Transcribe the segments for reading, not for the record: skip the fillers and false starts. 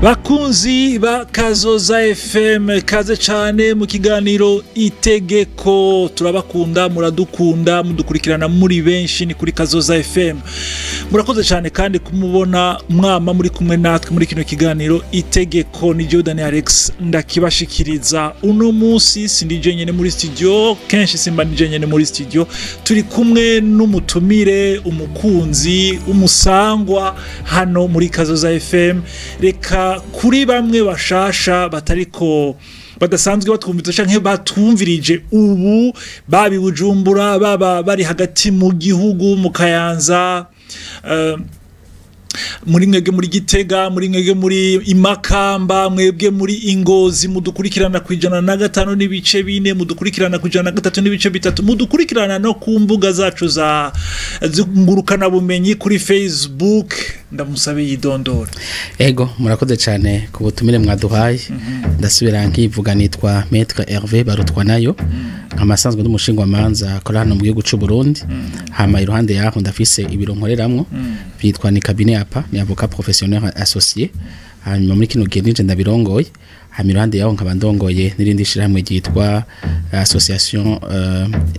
Bakunzi ba Kazoza FM, kaze cyane mu kiganiro Itegeko. Turabakunda, muradukunda, mudukurikirana muri benshi, ni kuri Kazoza FM. Murakoze cyane kandi kumubona mwama muri kumwe natwe muri kino kiganiro Itegeko. Ni Jordan Alex ndakibashikiriza. Uno munsi sindi jenyene muri studio, kenshi simba ndi jenyene muri studio, turi kumwe n'umutumire, umukunzi, umusangwa hano muri Kazoza FM. Reka kuri bamwe bashasha batariko badasanzwe batwumviriza canke batumvirije ubu, babi Bujumbura, baba bari hagati mu gihugu, mu Kayanza, muri mwebwe muri Gitega, muri mwebwe muri Imakamba, mwebwe muri Ingozi, mudukurikirana ku 105.4, mudukurikirana ku 103.3, mudukurikirana no ku mbuga zacu za ngurukana bumenyi kuri Facebook. Ndamusabe yidondora. Ego, murakoze cyane ku butumire mwaduhaye. Ndasubira nkivuga, nitwa Maître Hervé Barutwanayo, amasanzwe n'umushingwa manza akora hano mu gihugu c'u Burundi. Hama iruhande yaho ndafise ibiro nkoreramwo byitwa ni cabinet APA, ni avocat professionnel associé. Hanyuma muri kino gihe nije ndabirongoye. Hama iruhande yaho nkaba ndongoye n'irindi shirahamwe ryitwa association,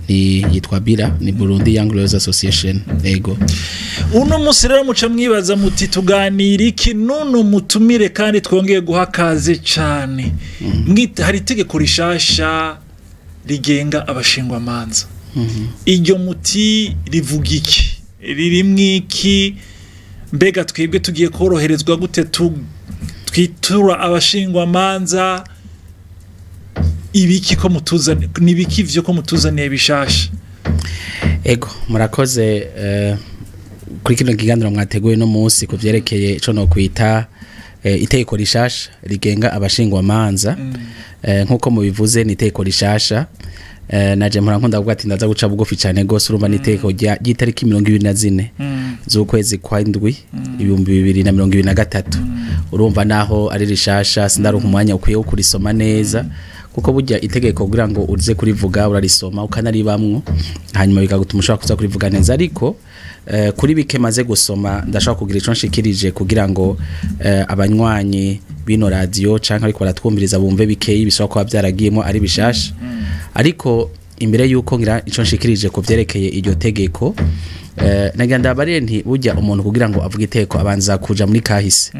ni yitwa BIRA, ni Burundi Young Lawyers Association. Ego. Uno munsi rero muca mwibaza muti tuganira iki nuno mutumire kandi twongeye guha kaze cyane? Hari itegeko rishasha rigenga abashingwamanza. Iryo muti rivuga iki? Ririmwo iki? Mbega twebwe tugiye koroherezwa gute twitura abashingwamanza? Ibiki ko mutuzaniye, nibiki ivyo ko mutuzaniye bishasha? Ego, murakoze kuri kino kiganiro mwateguye no munsi ku vyerekeye ico no kwita itegeko rishasha rigenga abashingwamanza. Nkuko mubivuze, ni itegeko rishasha. Naje mpora nkunda kuvuga ati ndaza guca bugufi cyane gose. Urumva ni itegeko ry'itariki 24 z'ukwezi kwa ndwi 2023. Urumva naho ari rishasha, sindaronka umwanya ukwiye wo kurisoma neza, kuko burya itegeko kugira ngo uze kurivuga urarisoma ukanaribamwo, hanyuma bikagutuma ushobora kuza kurivuga neza. Ariko kuri bike maze gusoma ndashobora kugira ico nshikirije kugira ngo abanywanyi bino radio canke ariko baratwumviriza bumve bikeyi bishobora kuba byaragiyemo ari bishasha. Ariko imbere yuko ngira ico nshikirije ku vyerekeye iryo tegeko, nagira ndabariye nti burya umuntu kugira ngo avuge iteko abanza kuja muri kahise,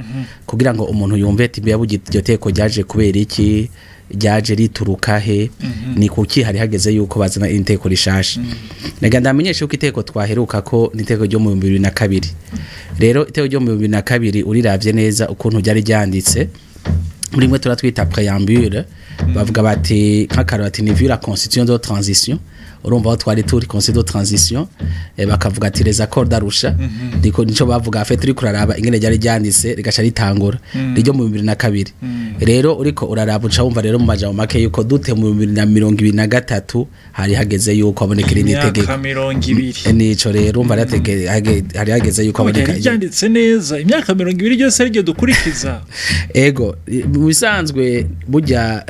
kugira ngo umuntu yumve ati mbe burya iryo teko ryaje kubera iki, ryaje rituruka he, ni kuki hari hageze yuko bazana inteko rishasha. Nagira ndamenyeshe yuko iteko twaheruka ko ni iteko ryo mu 2002. Rero iteko ryo mu 2002 uriravye neza ukuntu ryari ryanditse, muri mwe turatwita préambule, bavuga bati nk'akarorero ati ni vu la constitution de transition. Urumva aho twari turi constitution de transition, bakavuga ati les accords d'Arusha. Niko nico bavuga afite. Uri kuraraba ingene ryari ryanditse rigaca ritangura ryo mu 2002. Rero uriko uraraba uca wumva rero mu majambo make yuko dute mu 2023 hari hageze yuko haboneka irindi tegeko. Imyaka 20. Nico rero, urumva hari hageze yuko haboneka. Ryari ryanditse neza, imyaka 20 ryose ariryo dukurikiza. Ego, mu bisanzwe burya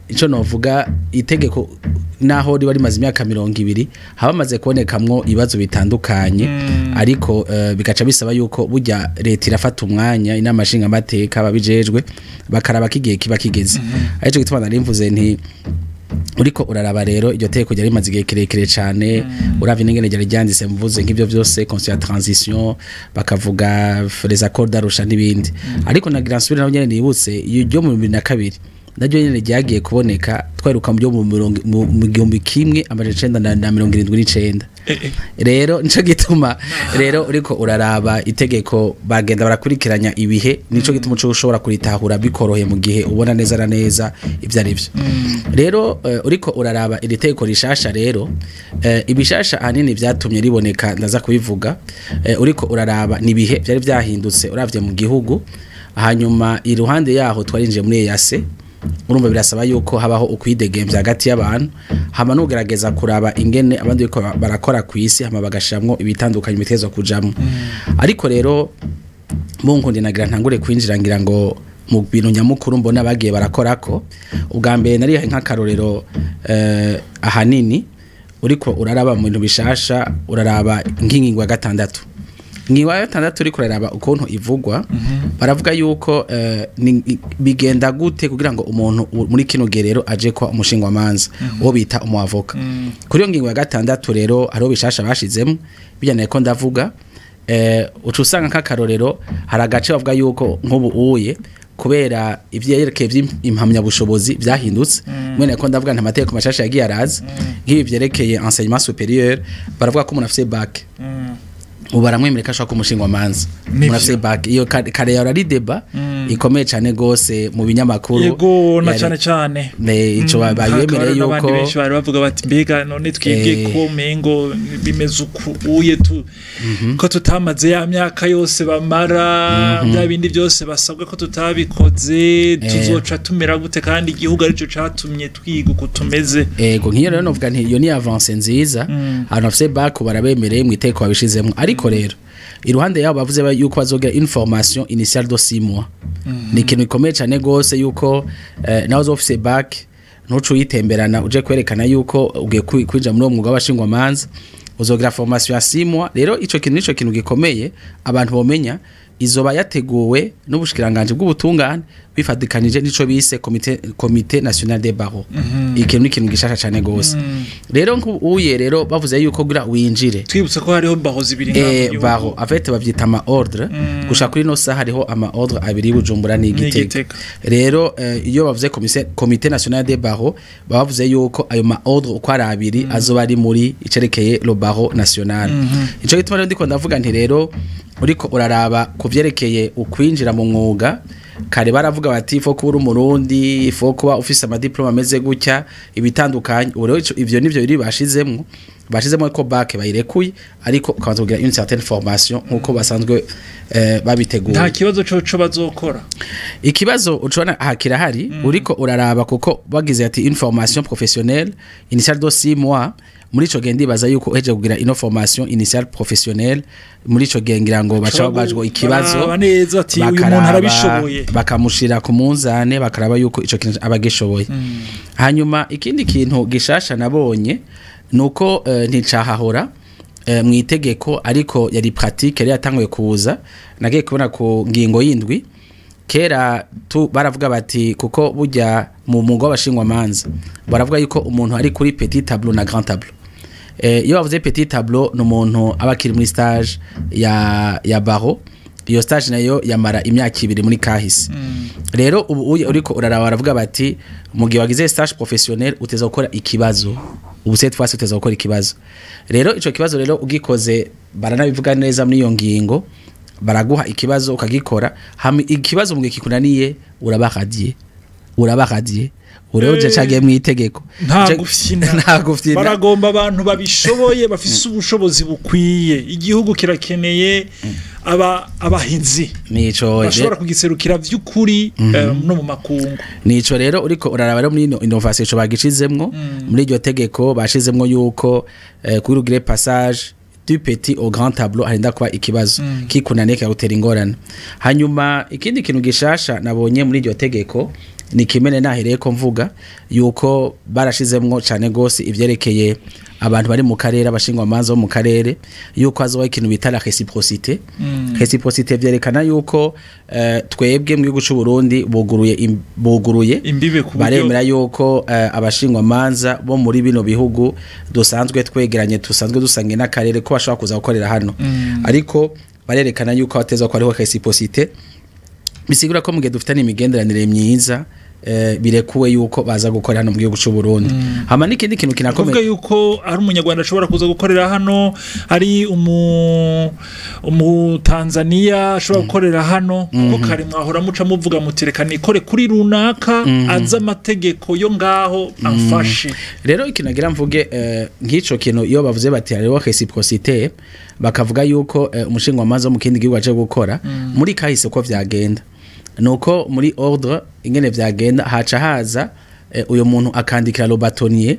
ico novuga, itegeko naho riba rimaze imyaka 20 haba hamaze kubonekamwo ibibazo bitandukanye, ariko bigaca bisaba yuko burya leta irafata umwanya, inama nshingamateka, ababijejwe bakaraba ko igihe kiba kigeze. Arico gituma nari mvuze nti uriko uraraba rero iryo tegeko ryari rimaze igihe kirekire cane, uravye n'ingene ryari ryanditse, mvuze nk'ivyo vyose, constitution ya transition, bakavuga les accords d'Arusha n'ibindi. Ariko nagira nsubire naho nyene nibutse iryo mu 2002 naryo nyene ryagiye kuboneka twaheruka mu byo mu 1979. Rero nico gituma rero uriko uraraba itegeko bagenda barakurikiranya ibihe, nico gituma uco ushobora kuritahura bikoroheye mu gihe ubona neza na neza ivyo ari byo. Rero uriko uraraba iri tegeko rishasha rero, ibishasha ahanini vyatumye riboneka ndaza kubivuga. Uriko uraraba nibihe vyari vyahindutse uravye mu gihugu. Hanyuma iruhande yaho twarinjiye muri EAC, urumva birasaba yuko habaho ukwidegemvya hagati y'abantu, hama nugerageza kuraba ingene abandi bariko barakora ku isi, hama bagashiramwo ibitandukanye bitezwa kujamwo. Ariko rero munkundi nagira ntangure kwinjira ngira ngo mu bintu nyamukuru mbona bagiye barakorako. Ubwa mbere nari nk'akarorero, ahanini uriko uraraba mu bintu bishasha, uraraba nk'ingingo ya gatandatu. Ingingo ya gatandatu uriko uraraba ukuntu ivugwa, baravuga yuko bigenda gute kugira ngo umuntu muri kino gihe rero aje kwa umushingwamanza, uwo bita umuavoka. Kuri iyo ngingo ya gatandatu rero hariho bishasha bashizemo bijyanye ko ndavuga, uca usanga nk'akarorero hari agace bavuga yuko nk'ubu uye kubera ivyerekeye vy'impamyabushobozi vyahindutse, mwene ko ndavuga nta amategeko mashasha yagiye araza, nk'ibi vyerekeye enseignement supérieur, baravuga ko umuntu afise bac ubu baramwemerera ko ashobora kuba umushingwamanza. Umuntu afise bac, iyo kare yahora ari débat ikomeye cane gose mu binyamakuru. Yego, na cane cane. Ico bayemereye Hakaba n'abandi yuko benshi bari bavuga bati: "Mbega none twebwe ko mengo bimeze uku uye tu ko tutamaze ya myaka yose bamara, bya bindi byose basabwa ko tutabikoze, tuzoca tumera gute kandi igihugu arico catumye twiga uko tumeze?" Ego, nk'iyo rero novuga nti iyo ni avance nziza. Abantu bafise bac barabemereye mu iteko babishizemo, ariko rero iruhande yabo bavuze yuko bazogira une formation initiale de 6 mois. Ni ikintu gikomeye cyane gose yuko nawe uzofise bac ntuce uyitemberana uje kwerekana yuko ugiye kwinjira muri uwo mwuga w'abashingwamanza, uzogira formation ya 6 mois. Rero ico kintu nico kintu gikomeye abantu bomenya, izoba yateguwe n'ubushikiranganje bw'ubutungane bifatikanije n'ico bise comité national des barreaux. Ikintu ni ikintu gishasha cane gose. Rero nk'uye rero bavuze yuko kugira winjire Twibutsa ko hariho barreaux zibiri ngaha mu gihugu. Barreau en fait bavyita ama ordre. Gushika kuri no saha hariho ama ordre abiri y'Bujumbura n'Igitega. N'Igitega. Rero iyo bavuze comité national des barreaux, baba bavuze yuko ayo ma ordre uko ari abiri azoba ari muri icerekeye le barreau national. Ico gituma rero ndiko ndavuga nti rero uriko uraraba ku vyerekeye ukwinjira mu mwuga, kare baravuga bati faut kuba uri umurundi, faut kuba ufise amadiplome ameze gutya ibitandukanye. Ubu rero ivyo nivyo biri bashizemwo ko bac bayirekuye, ariko ukabanza kugira une certaine formation nkuko basanzwe babiteguye. Nta kibazo coco bazokora? Ikibazo ucubona aha kirahari, uriko uraraba, kuko bagize ati une formation professionnelle initiale de 6 mois. Muri ico gihe ndibaza yuko uhejeje kugira ino formation initiale professionnelle, muri ico gihe ngira ngo baca babajwe ikibazo. Baraba neza ati uyu muntu Bakaraba, arabishoboye. Bakamushira ku munzane, bakaraba yuko ico kintu aba agishoboye. Hanyuma ikindi kintu gishasha nabonye nuko nticahahora mu itegeko, ariko yari pratique yari yatanguye kuza, nagiye kubona ku ngingo y'indwi. Kera tu baravuga bati kuko burya mu mwuga w'abashingwamanza baravuga yuko umuntu ari kuri petit tableau na grand tableau. Iyo bavuze petit tableau ni umuntu aba akiri muri stage ya barreau, iyo stage nayo yamara imyaka 2 muri kahise. Rero ubu uye uriko uraraba baravuga bati mu gihe wagize stage professionnel uteza gukora ikibazo. Ubu cette fois uteza gukora ikibazo. Rero ico kibazo rero ugikoze, baranabivuga neza muri iyo ngingo, baraguha ikibazo ukagikora, hama ikibazo mu gihe kikunaniye uraba radié, uraba radié. Ureje cagiye mu itegeko. Nta gufyina. Nta gufyina. Baragomba abantu babishoboye, bafise ubushobozi bukwiye. Igihugu kirakeneye aba abahinzi nico bashobora kugiserukira vy'ukuri no mu makungu. Nico rero uriko uraraba rero muri ino innovation ico bagishizemwo muri iryo tegeko, bashizemwo yuko kuri ugire passage du petit au grand tableau harinda kuba ikibazo, kikunaniye kikagutera ingorane. Hanyuma ikindi kintu gishasha nabonye muri iryo tegeko ni kimene nahereye ko mvuga yuko barashizemwo cane gose ivyerekeye abantu bari mu karere, abashingwa manza bo mu karere, yuko hazoba ikintu bita la réciprocité. Réciprocité vyerekana yuko twebwe mu gihugu c'u Burundi buguruye buguruye imbibe ku buryo baremera yuko abashingwa manza bo muri bino bihugu dusanzwe twegeranye, dusanzwe dusangiye n'akarere, ko bashobora kuza gukorera hano. Ariko barerekana yuko bateza ko hariho réciprocité, bisigura ko mu gihe dufitanye imigenderanire myiza birekuwe yuko baza gukorera hano mu gihugu c'u Burundi. Hama n'ikindi kintu kuvuga kinakomeye yuko ari umunyarwanda ashobora kuza gukorera hano, ari umu Tanzania ashobora gukorera hano, kuko kare mwahora muca muvuga muti reka nikore kuri runaka azi amategeko yo ngaho amfashe. Rero ikintu nagira mvuge, nk'ico kintu iyo bavuze bati hariho réciprocité, bakavuga yuko umushingwamanza wo mu kindi gihugu aje gukora, muri kahise uko vyagenda nuko muri ordre ingene vyagenda, haca haza uyo muntu akandikira le bâtonnier,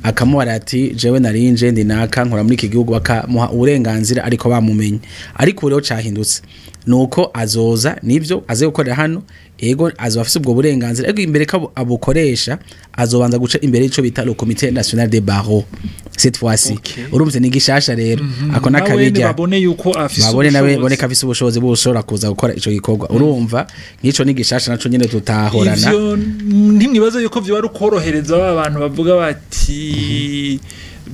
akamuhara ati jewe narinje ndi naka nkora muri iki gihugu, bakamuha uburenganzira ariko bamumenye. Ariko ubu rero cahindutse. Nuko azoza nivyo aze gukorera hano, ego azoba afise ubwo burenganzira, ariko imbere ko abukoresha azobanza guca imbere y'ico bita le Comité national des barreaux cette fois-ci. Urumva ni gishasha rero, ako nakabijya babone yuko afise babone nawe boneka afise ubushobozi bushobora kuza gukora ico gikorwa. Urumva nkico ni gishasha naco nyene tutahorana. Ivyo ntimwibaza yuko vyo bari ukorohereza ba bantu bavuga bati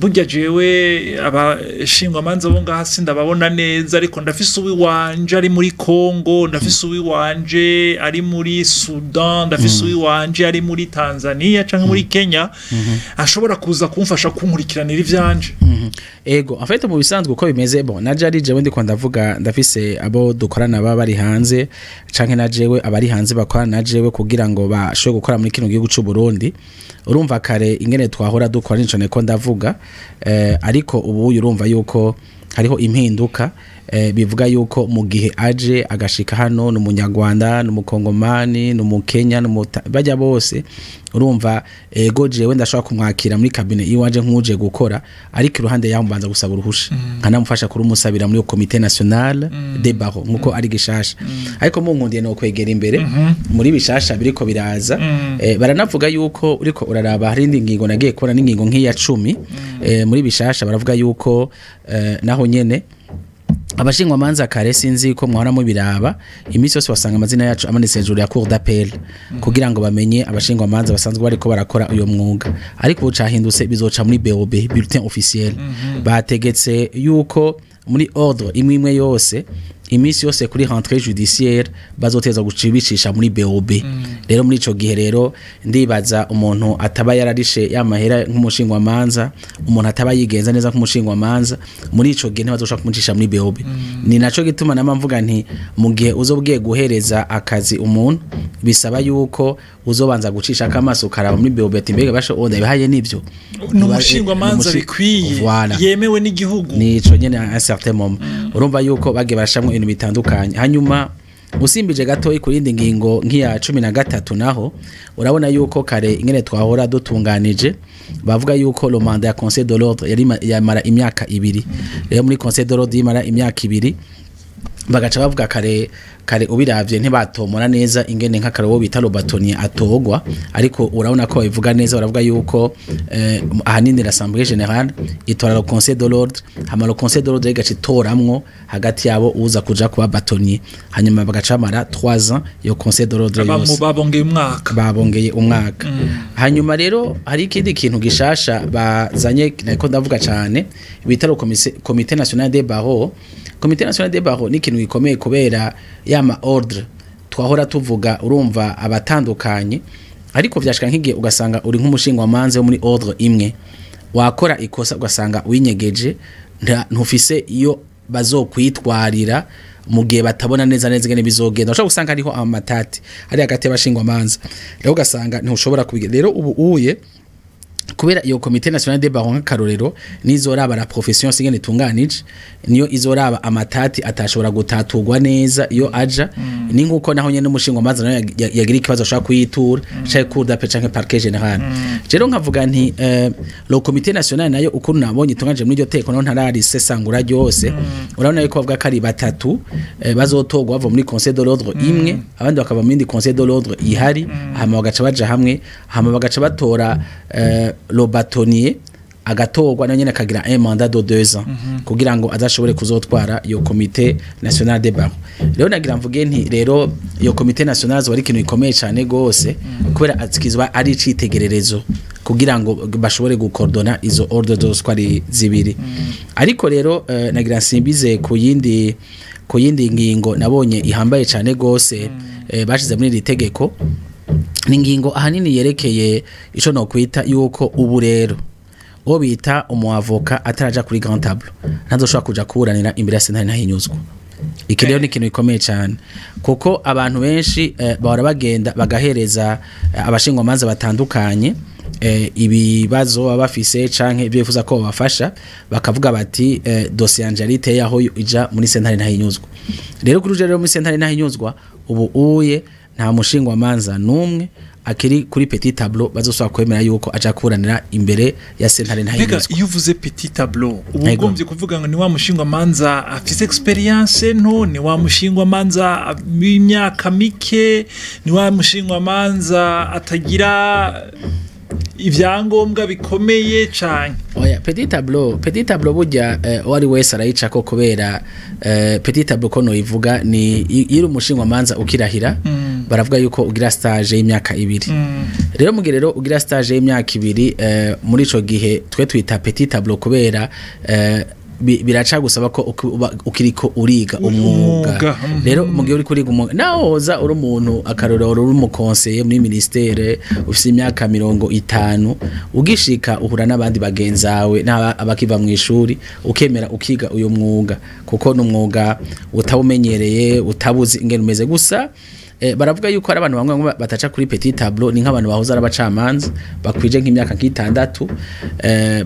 burya jewe abashingwamanza bo ngaha sindababona neza, ariko ndafise uwiwanje ari muri Congo, ndafise uwiwanje ari muri Sudan, ndafise uwiwanje ari muri Tanzania canke muri Kenya, ashobora kuza kumfasha kunkurikiranira ivyanje? Ego, en fait mu bisanzwe uko bimeze, bon, naje ari jewe ndiko ndavuga, ndafise abo dukorana baba bari hanze canke na jewe abari hanze bakorana na jewe kugira ngo bashobore gukora muri kino gihugu c'u Burundi. Urumva kare ingene twahora dukora nico neko ndavuga, ariko ubu urumva yuko hariho impinduka, bivuga yuko mu gihe aje agashika hano n'umunyarwanda n'umukongomani n'umukenya bajya bose, urumva ego jewe ndashobora kumwakira muri cabinet iwanje nkuje gukora, ariko iruhande yaho mbanza gusaba uruhusha, nkanamufasha kurumusabira muri Comité national des barreaux nkuko ari gishasha. Ariko mu nkundiye no kwegera imbere muri bishasha biriko biraza, baranavuga yuko uriko uraraba hari indi ngingo nagiye kubona n'ingingo nk'iya 10 muri bishasha, baravuga yuko naho nyene abashingwamanza kare sinzi ko mwahora mubiraba iminsi yose wasanga amazina yacu amanitse hejuru ya cour d'appel kugira ngo bamenye abashingwamanza basanzwe bariko barakora uyo mwuga, ariko ubu cahindutse bizoca muri BOB, bulletin officiel. Bategetse yuko muri ordre imwe imwe yose iminsi yose kuri rentrée judiciaire bazoteza gucibicisha muri BOB. Rero muri ico gihe rero ndibaza umuntu ataba yararishe yamahera nk'umushingwamanza, umuntu ataba yigenza neza nk'umushingwamanza, muri ico gihe ntibazoshobora kumucisha muri BOB. Ni naco gituma nama mvuga nti mu gihe uzobwiye guhereza akazi umuntu bisaba yuko uzobanza gucisha akamaso karaba muri BOB ati mbega basho onda bihaye nivyo n'umushingwamanza bikwiye yemewe n'igihugu, nico nyene à un certain moment. Urumva yuko bagiye barashamwe ibintu bitandukanye. Hanyuma usimbije gato kuri ngingo nk'iya 13 naho urabona yuko kare ingene twahora dutunganije bavuga yuko le mandat ya Conseil de l'ordre yari yamara imyaka 2. Rero muri Conseil de l'ordre yamara imyaka 2 bagaca bavuga kare kare ubiravye ntibatomora neza ingene nk'akarobo bita Robatoni atogwa, ariko urabona ko babivuga neza, baravuga yuko ahanini l'Assemblée générale itora le Conseil de l'ordre, hama le Conseil de l'ordre igaca itoramwo hagati yabo uza kuja kuba bâtonnier, hanyuma bagaca bamara 3 ans iyo Conseil de l'ordre yose babongeye umwaka, Hanyuma rero hari ikindi kintu gishasha bazanye nako ndavuga cyane bita le Comité national des barreaux. Comité national des barreaux ni ikintu gikomeye kubera yama ordre twahora tuvuga urumva abatandukanye, ariko vyashika nk'igihe ugasanga uri nk'umushingwamanza wo muri ordre imwe wakora ikosa ugasanga winyegeje ntufise iyo bazokwitwarira mu gihe batabona neza neza ngene bizogenda. Ushobora gusanga hariho amatati ari hagati y'abashingwamanza, rero ugasanga ntushobora kubigira. Rero ubu uye kubera iyo Comité national des barreaux nk'akarorero nizoraba la profession singene itunganije, niyo izoraba amatati atashobora gutaturwa neza iyo aja, ni nkuko naho nyene n'umushingwamanza nayo yagira ikibazo ashobora kuyitura canke cour d'appel canke parquet général. Rero nkavuga nti le Comité national nayo ukuntu nabonye itunganije muri iryo teko naho ntararisesangura ryose, urabona yuko bavuga ko ari batatu bazotogwa bava muri Conseil de l'ordre imwe, abandi bakava mu yindi Conseil de l'ordre ihari, hama bagaca baja hamwe, hama bagaca batora le bâtonnier agatorwa nayo nyene akagira un mandat de 2 ans kugira ngo azashobore kuzotwara iyo Comité national des barreaux. Rero nagira mvuge nti rero iyo Comité national zo ari ikintu gikomeye cyane gose kubera atsikizwa ari icitegererezo kugira ngo bashobore gukordona izo ordre zose ko ari zibiri. Ariko rero nagira nsimbize ku yindi ngingo nabonye ihambaye cyane gose bashize muri iri tegeko, ni ngingo ahanini yerekeye ico no kwita yuko ubu rero uwo bita umuavoka ataraja kuri grand table ntazoshobora kuja kuburanira imbere ya sentare ntahinyuzwa. Iki rero ni ikintu gikomeye cyane kuko abantu benshi bahora bagenda bagahereza abashingwamanza batandukanye ibibazo baba bafise canke ibyo bifuza ko babafasha, bakavuga bati dossier yanje ari iteye aho ija muri sentare ntahinyuzwa. Rero kuri uje rero muri sentare ntahinyuzwa ubu uye Nta mushingwamanza n'umwe akiri kuri petit tableau bazosaba kwemera yuko aja kuburanira imbere ya sentare Mbega ntahinyuzwa. iyo uvuze petit tableau, uba Ego. ugombye kuvuga ngo ni wa mushingwamanza afise experience nto, ni wa mushingwamanza w'imyaka mike, ni wa mushingwamanza atagira ibyangombwa bikomeye cane? Oya, petit tableau burya uwo ari wese arayicako, kubera petit tableau ko noyivuga ni iyo uri umushingwamanza ukirahira, baravuga yuko ugira stage y'imyaka 2. Rero mu gihe rero ugira stage y'imyaka 2, muri ico gihe twe twita petit tableau kubera biraca gusaba ko uba ukiriko uriga umwuga. Umwuga. Rero mu gihe uri kuriga umwuga, nawe woza uri umuntu, akarorero, uri umu conseiller muri ministère ufise imyaka 50, ugishika uhura n'abandi bagenzawe abakiva mu ishuri, ukemera ukiga uyu mwuga kuko ni umwuga utawumenyereye, utabuzi ingene umeze. Gusa baravuga yuko hari abantu bamwe bamwe bataca kuri petit tableau, ni nk'abantu bahoze ari abacamanza bakwije nk'imyaka nk'itandatu.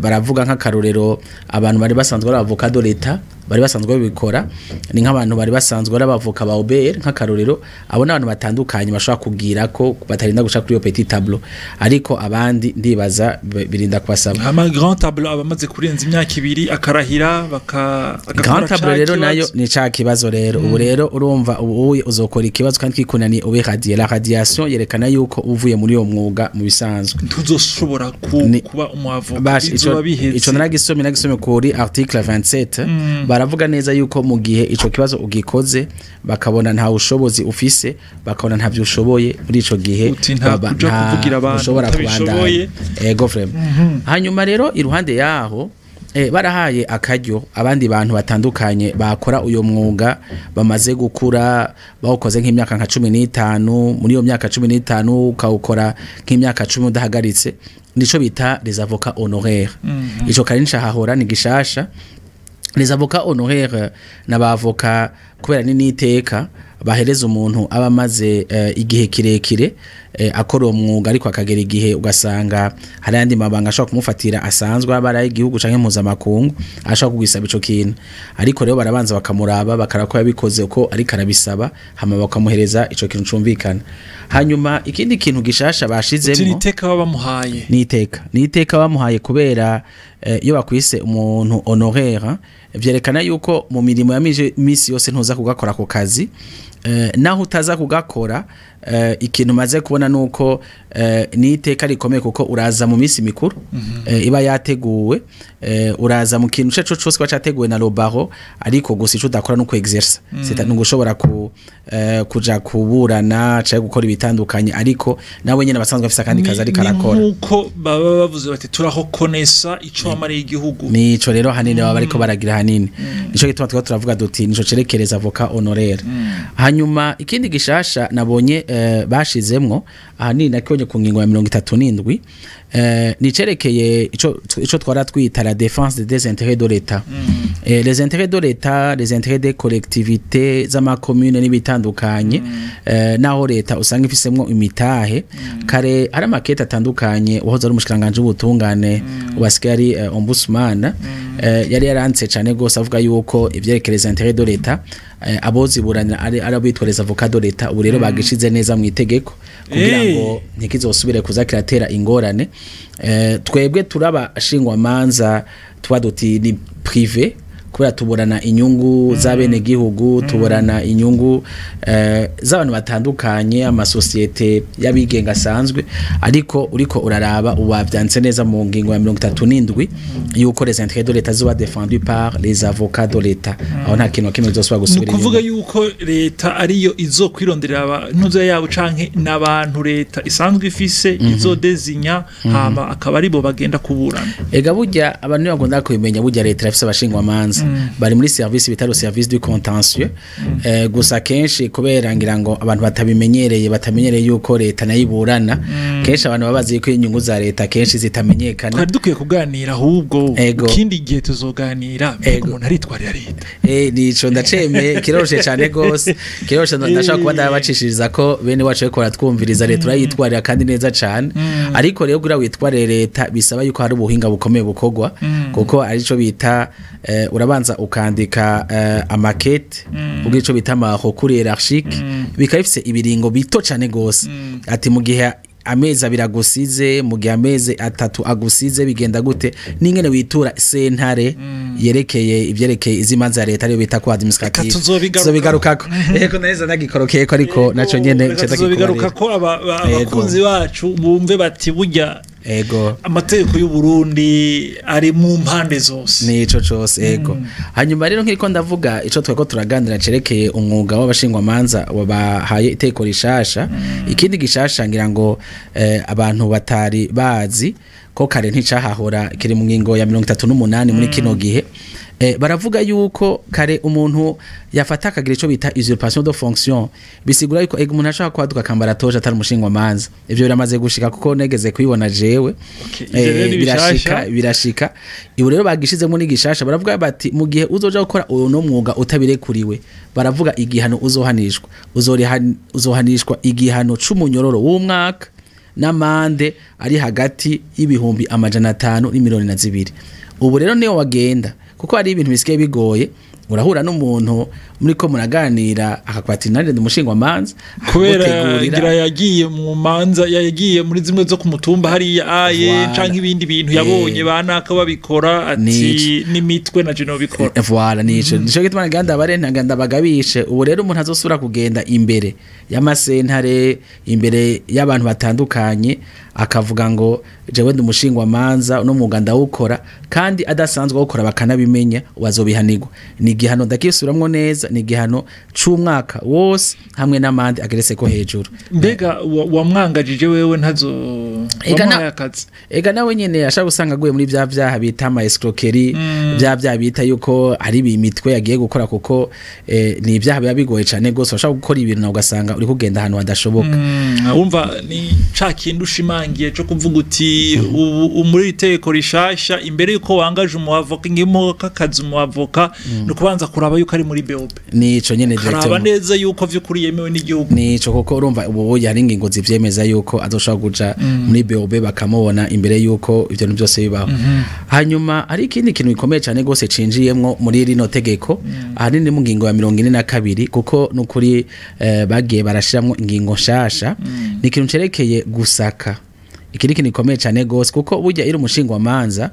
Baravuga nk'akarorero abantu bari basanzwe ari avocat de l'État, bari basanzwe babikora, ni nk'abantu bari basanzwe ari abavoka ba OBR nk'akarorero. Abo ni abantu batandukanye bashobora kugira ko batarinda guca kuri iyo petit tableau, ariko abandi ndibaza birinda kubasaba. Hama grand tableau, abamaze kurenza imyaka 2 akarahira baka agakora Grand tableau ca rero nayo kibazo. ni ca kibazo. Rero ubu rero urumva ubu uye uzokora ikibazo kandi kikunaniye, ube radié. La radiation yerekana yuko uvuye muri uwo mwuga mu bisanzwe. Ntuzoshobora kuba umwavoka. Basha, bizoba biheze. Ico naragisomye kuri article 27. Baravuga neza yuko mu gihe ico kibazo ugikoze bakabona nta bushobozi ufise, bakabona ntavyo ushoboye muri ico gihe, Uti nta kuja kuvugira abantu ushobora utabishoboye. kubandanya. Ego vraiment. Hanyuma rero iruhande yaho barahaye akaryo abandi bantu batandukanye bakora uyo mwuga bamaze gukura, bawukoze nk'imyaka nka 15. Muri iyo myaka 15 ukawukora nk'imyaka 10 udahagaritse, nico bita les avocats honoraires. Ico kari ncahahora, ni gishasha. Les avocats honoraires n'abavoka kubera ni niteka bahereza umuntu aba amaze igihe kirekire akora uwo mwuga, ariko akagera igihe ugasanga hari ayandi mabanga ashobora kumufatira asanzwe, aba ari ay'igihugu canke mpuzamakungu, ashobora kugisaba ico kintu. Ariko rero barabanza bakamuraba, bakaraba ko yabikoze uko ariko arabisaba, hama bakamuhereza ico kintu cumvikana. Hanyuma ikindi kintu gishasha Uti ni bashizemwo, iteka baba bamuhaye. Ni iteka bamuhaye kubera iyo bakwise umuntu honoraire, vyerekana yuko mu mirimo ya misi yose ntuza kugakora ako kazi. Naho utaza kugakora, ikintu maze kubona nuko ni iteka rikomeye, kuko uraza mu misi mikuru iba yateguwe, uraza mu kintu ico cose kiba categuwe na le barreau, ariko gusa ico udakora nuko exercer, c'est mm ugushobora kuja kuburana canke gukora ibitandukanye, ariko nawe nyene abasanzwe afise akandi kazi ariko Ni arakora. Nkuko baba bavuze bati turahokonesa ico wamariye igihugu. Nico rero hanini baba bariko baragira hanini, nico gituma twaba turavuga duti nico cerekereza avocat honoraire. Hanyuma ikindi gishasha nabonye bashizemwo ahanini nakibonye ku ngingo ya 37, nicerekeye ico twara twita la défense des intérêts de l'État. Les intérêts de l'État, les intérêts des collectivités z'amakomune n'ibitandukanye, naho leta usanga ifisemwo imitahe. Kare hari amakete atandukanye uwahoze ari umushikiranganji w'ubutungane, ubasigaye ari ombudsman, yari yaranditse cane gose avuga yuko ivyerekeye les intérêts de l'État, aboziburanira ari abitwa les avocats de l'État. Ubu rero bagishize neza mu itegeko kugira ngo ntikizosubire kuza kiratera ingorane. Twebwe turaba shingwamanza tuba duti ni privé, kubera tuburana inyungu z'abenegihugu, tuburana inyungu z'abantu batandukanye, amasosiyete y'abigenga asanzwe, ariko uriko uraraba ubu neza mu ngingo ya 37 yuko les intérêts de l'État zoba défendus par les avocats de l'État. Aho nta kintu na kimwe kizosubira Ni gusubira ukuvuga inyuma. yuko leta ariyo izokwironderera ntuzo yabo canke n'abantu leta isanzwe ifise izodezinya, hama akaba aribo bagenda kuburana. Ega burya abantu ntibagomba kubimenya, burya leta irafise abashingwamanza bari muri service bita le service du contentieux. Gusa kenshi kubera ngira ngo abantu batabimenyereye, batamenyereye yuko leta nayo iburana. Kenshi abantu babazi ko inyungu za leta kenshi zitamenyekana. Twari dukwiye kuganira ahubwo ikindi gihe tuzoganira umuntu aritwarira leta. Nico ndacemeye, kiroroshe cyane gose, kiroroshe. Ndashaka kuba ndabacishiriza ko bene wacu ariko baratwumviriza, leta urayitwarira kandi neza cyane. Ariko rero kugira witwarire leta bisaba yuko hari ubuhinga bukomeye bukorwa, kuko arico bita urabanza ukandika amakete, ubwo ico bita ama recours hiérarchique, bikaba bifise ibiringo bito cyane gose, ati mu gihe amezi 2 agusize, mu gihe amezi 3 agusize bigenda gute, n'ingene witura sentare yerekeye ivyerekeye izimanza ya leta, ariyo bita ko administrative. Tuzobigarukako. Yego, neza nagikorokeye ko, ariko naco nyene nca tuzobigarukako. Abakunzi bacu bumve bati burya amategeko y'u Burundi ari mu mpande zose. Nico cose, ego. Hanyuma rero nkiriko ndavuga ico tweko turaganira cerekeye umwuga w'abashingwamanza wabahaye iteko rishasha. Ikindi gishasha ngira ngo abantu batari bazi ko kare nticahahora, kiri mu ngingo ya 38 muri kino gihe. Baravuga yuko kare umuntu yafata akagira ico bita usurpation de fonction, bisigura yuko ego umuntu ashaka kwaduka akambara toje atari umushingwamanza. Ivyo biramaze gushika kuko negeze kubibona jewe. Birashika. Ibo rero bagishizemo n'igishasha, baravuga bati mu gihe uzoja gukora uno mwuga utabirekuriwe, baravuga igihano uzohanishwa, uzohanishwa igihano c'umunyororo w'umwaka n'amande ari hagati y'500,000 n'imiliyoni 2. Ubu rero niyo wagenda, kuko hari ibintu bisigaye bigoye, urahura n'umuntu muri ko muraganira akakwati nande umushingwamanza, kubera ngira yagiye mu manza, yagiye muri zimwe zo kumutumba hariya aye canke ibindi bintu yabonye banaka babikora, ati n'imitwe na jeno bikora. Voilà, nico nico gituma nganda bare nganda bagabishe. Ubu rero umuntu azosubira kugenda imbere y'amasentare, imbere y'abantu batandukanye, akavuga ngo jewe ndi umushingwamanza no mwuga ndawukora, kandi adasanzwe awukora bakanabimenya, wazobihanirwa. Ni igihano ndakisuramwo neza, ni igihano c'umwaka wose hamwe n'amande ageretse ko hejuru. Mbega wamwangajije wewe ntazo wamuhaye akazi? Ega nawe nyene ashaka gusanga aguye muri vya vyaha bita ama escroquerie, vya vyaha bita yuko ari imitwe yagiye gukora, kuko ni ibyaha biba bigoye cane gose, ushaka gukora ibintu nawe ugasanga uri kugenda ahantu hadashoboka. Urumva ni ca kintu ushimangiye co kuvuga uti ubu muri iteko rishasha imbere yuko wangaje umuavoka ngimo kakazi umuavoka, no kubanza kuraba yuko ari muri BOP. Nico nyene directement neza yuko vyukuri yemewe n'igihugu. Nico, kuko urumva ubu hari ingingo zivyemeza yuko azoshobora kuja muri BOB bakamubona imbere yuko ivyo byose bibaho. Hanyuma hari ikindi kintu gikomeye cyane gose cinjiyemwo muri rino tegeko, ahanini mu ngingo ya 42, kuko nukuri bagiye barashiramwo ingingo nshasha. Ni ikintu cerekeye gusaka. Iki ni ikintu gikomeye cyane gose, kuko burya iri umushingwamanza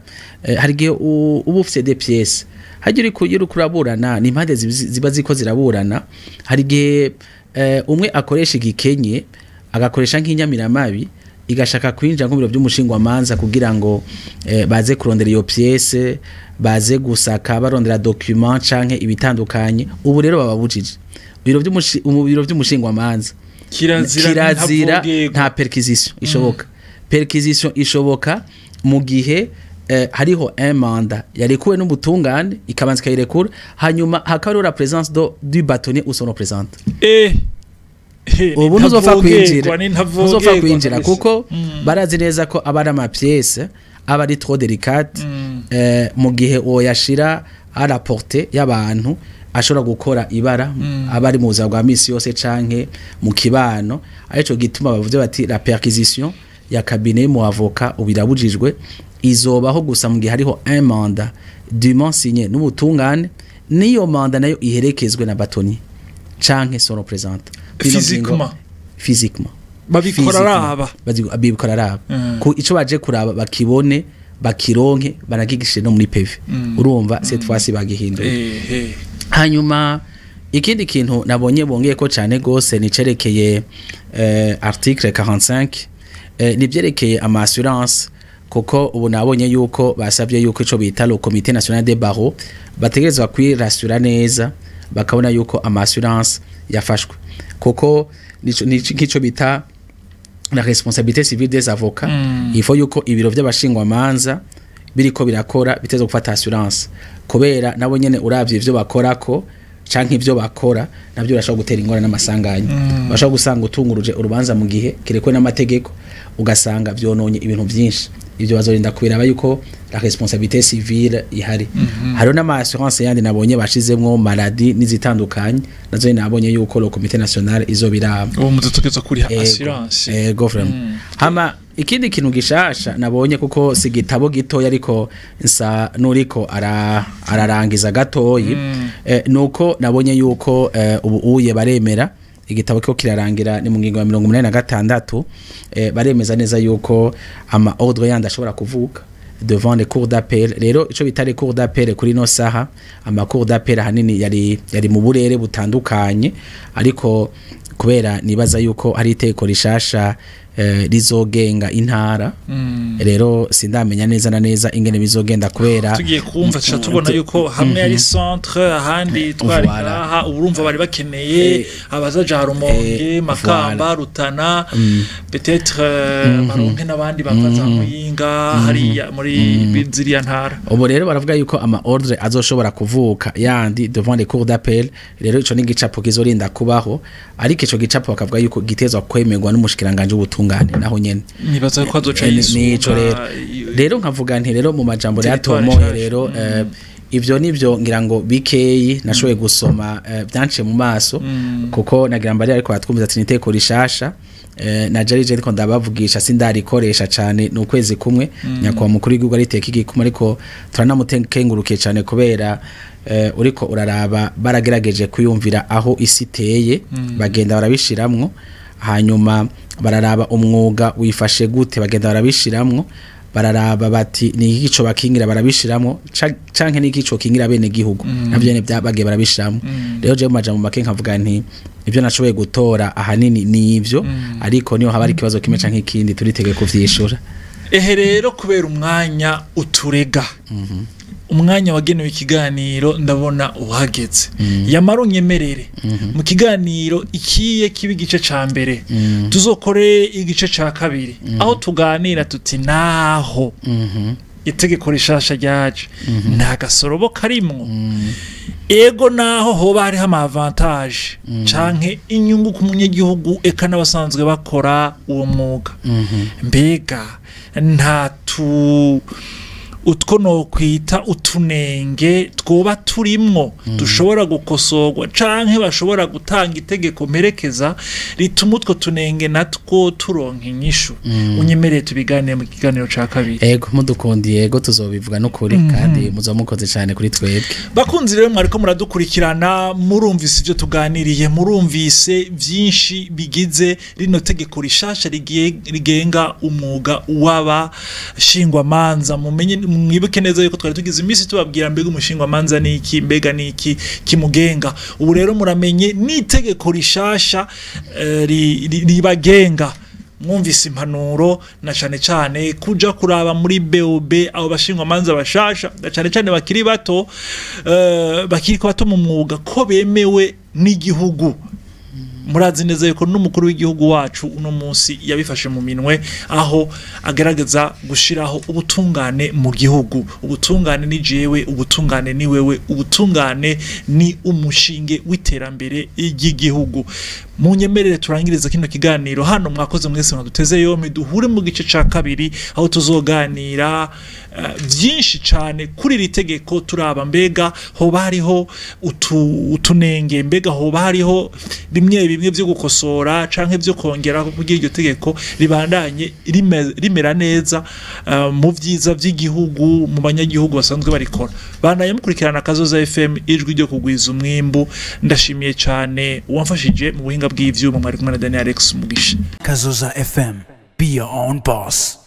hari igihe uba ufise des pièces, hagira uri kuraburana, ni impande ziba ziko ziraburana, hari igihe umwe akoresha igikenye agakoresha nk'inyamiramabi igashaka kwinjira mu biro by'umushingwamanza kugira ngo baze kurondera iyo pièce, baze gusaka barondera document canke ibitandukanye. Ubu rero bababujije biro by'umushingwamanza kirazira, nta perquisition ishoboka. Perquisition ishoboka mu gihe hariho un mandat yarekuwe n'ubutungane, ikabanza ikayirekura, hanyuma hakaba la présence du bâtonnier ou son représentant. Ubu ntuzopfa kwinjira, kuko barazi neza ko aba ari ama pièces aba ari trop délicate, mu gihe uwo yashira à la portée y'abantu ashobora gukora ibara, aba ari mu buzima bwa misi yose canke mu kibano. Arico gituma bavuze bati la perquisition ya cabinet mu avocat ubirabujijwe, izobaho gusa mu gihe hariho un mandat dûment signé n'ubutungane, niyo mandat nayo iherekezwe na bâtonnier canke son représentant physiquement. Babikora araba, babikora araba ku ico baje kuraba bakibone bakironke banagigishe no muri PV. Urumva cette fois-ci bagihinduye. Hanyuma ikindi kintu nabonye bongeye ko cyane gose ni cerekeye article 45, nivyerekeye ama assurance, kuko ubu nabonye yuko basabye yuko ico bita le comité national des barreaux bategerezwa kwirasura neza, bakabona yuko ama assurance yafashwe, kuko nico bita la responsabilité civile des avocats. Il faut yuko ibiro by'abashingwamanza biriko birakora biteze gufata assurance, kubera nabo nyene uravye ivyo bakorako Canke ivyo bakora nabyo birashobora gutera ingorane n'amasanganya. Bashobora gusanga utunguruje urubanza mu gihe kirekwe n'amategeko, ugasanga vyononye ibintu vyinshi. Ivyo bazorinda kubiraba yuko la responsabilité civile ihari. Hariho n'ama assurance yandi nabonye bashizemwo, maladie n'izitandukanye, nazo nabonye yuko le comité national izobiraba. Ubu muzotegerezwa kuriha assurance. Ego, vraiment. Hama ikindi kintu gishasha nabonye, kuko si igitabo gitoya ariko nsa nuriko ararangiza gatoyi, nuko nabonye yuko ubu uye baremera, igitabo ko kirarangira, ni mu ngingo ya 86, baremeza neza yuko ama ordre yandi ashobora kuvuka devant les cours d'appel. Rero ico bita les cours d'appel, kuri no saha ama cours d'appel ahanini yari mu burere butandukanye, ariko kubera nibaza yuko hari iteko rishasha rizogenga intara, rero sindamenya neza na neza ingene bizogenda kubera Tugiye kumva, tuca tubona yuko hamwe ari centre, ahandi twari Voilà. ngaha. Urumva bari bakeneye abazaja Rumonge, Makamba, Rutana, peut-être baronke n'abandi bava za Muyinga, hariya muri ziriya ntara. Ubu rero baravuga yuko ama ordre azoshobora kuvuka yandi devant les cours d'appel. Rero ico ni igicapo kizorinda kubaho, ariko ico gicapo bakavuga yuko gitezwa kwemerwa n'umushikiranganje w'ubutungane naho nyene. Nibaza ko azoca Nico rero. yisunga Rero nkavuga nti rero mu majambo rero territoire atomoye nshasha. Rero ivyo nivyo ngira ngo bikeyi nashoboye gusoma, byanciye mu maso, kuko nagira mbari, ariko batwumviza ati niteko rishasha, na jari je ndiko ndabavugisha sindarikoresha cane, ni ukwezi kumwe nyakwa mukuru w'igihugu ariteka igikuma, ariko turanamutengengurukiye cane kubera uriko uraraba baragerageje kuyumvira aho isi iteye, bagenda barabishiramwo, hanyuma bararaba umwuga wifashe gute, bagenda barabishiramwo, bararaba bati ni iki co bakingira, barabishiramwo, canke ni iki co kingira bene gihugu, navyo nyene bagiye barabishiramwo. Rero je mu majambo make nkavuga nti ibyo nashoboye gutora ahanini ni ivyo, ariko niyo haba ari ikibazo kimwe canke ikindi turitege kuvyishura. Ehe, rero kubera umwanya uturega, umwanya wagenewe ikiganiro ndabona uhageze, yamara unyemerere mu kiganiro ikiye kiba igice ca mbere, tuzokore igice ca kabiri aho tuganira tuti naho itegeko rishasha ryaje nta gasorobo karimwo. Ego, naho hoba hariho ama avantage canke inyungu ku munyagihugu eka n'abasanzwe bakora uwo mwuga, mbega nta tu utwo nokwita utunenge twoba turimwo dushobora gukosorwa, canke bashobora gutanga itegeko mperekeza rituma utwo tunenge natwo turonka inyishu? Unyemereye tubiganire mu kiganiro ca kabiri. Ego, mudukundiye, ego, tuzobivuga n'ukuri, kandi muzoba mukoze cyane kuri twebwe. Bakunzi rero mwariko muradukurikirana, murumvise ibyo tuganiriye, murumvise byinshi bigize rino tegeko rishasha rigenga umwuga w'abashingwamanza. Mumenye, mwibuke neza yuko twari tugize iminsi tubabwira mbega umushingwamanza ni iki, mbega ni iki kimugenga. Ubu rero muramenye n'itegeko rishasha ribagenga. Mwumvise impanuro, na cane cane kuja kuraba muri BOB abo bashingwamanza bashasha, na cane cane bakiri bato, bakiri bato mu mwuga, ko bemewe n'igihugu. Murazi neza yuko n'umukuru w'igihugu wacu uno munsi yabifashe mu minwe, aho agerageza gushiraho ubutungane mu gihugu. Ubutungane ni jewe, ubutungane ni wewe, ubutungane ni umushinge w'iterambere ry'igihugu. Munyemerere turangiriza kino kiganiro hano. Mwakoze mwese mwaduteze yombi. Duhure mu gice ca kabiri aho tuzoganira byinshi cane kuri iri tegeko, turaba mbega hoba hariho utunenge, mbega hoba hariho bimwe bimwe byo gukosora canke byo kongera kugira iryo tegeko ribandanye rimera neza mu vyiza vy'igihugu, mu banyagihugu basanzwe barikora. Bandanye mukurikirana Kazoza FM, ijwi ryo kugwiza umwimbu. Ndashimiye cane uwamfashije mu buhinga bw'ivyuma. Mwari kumwe na Daniel Alex Mugisha. Kazoza FM. Be your own boss.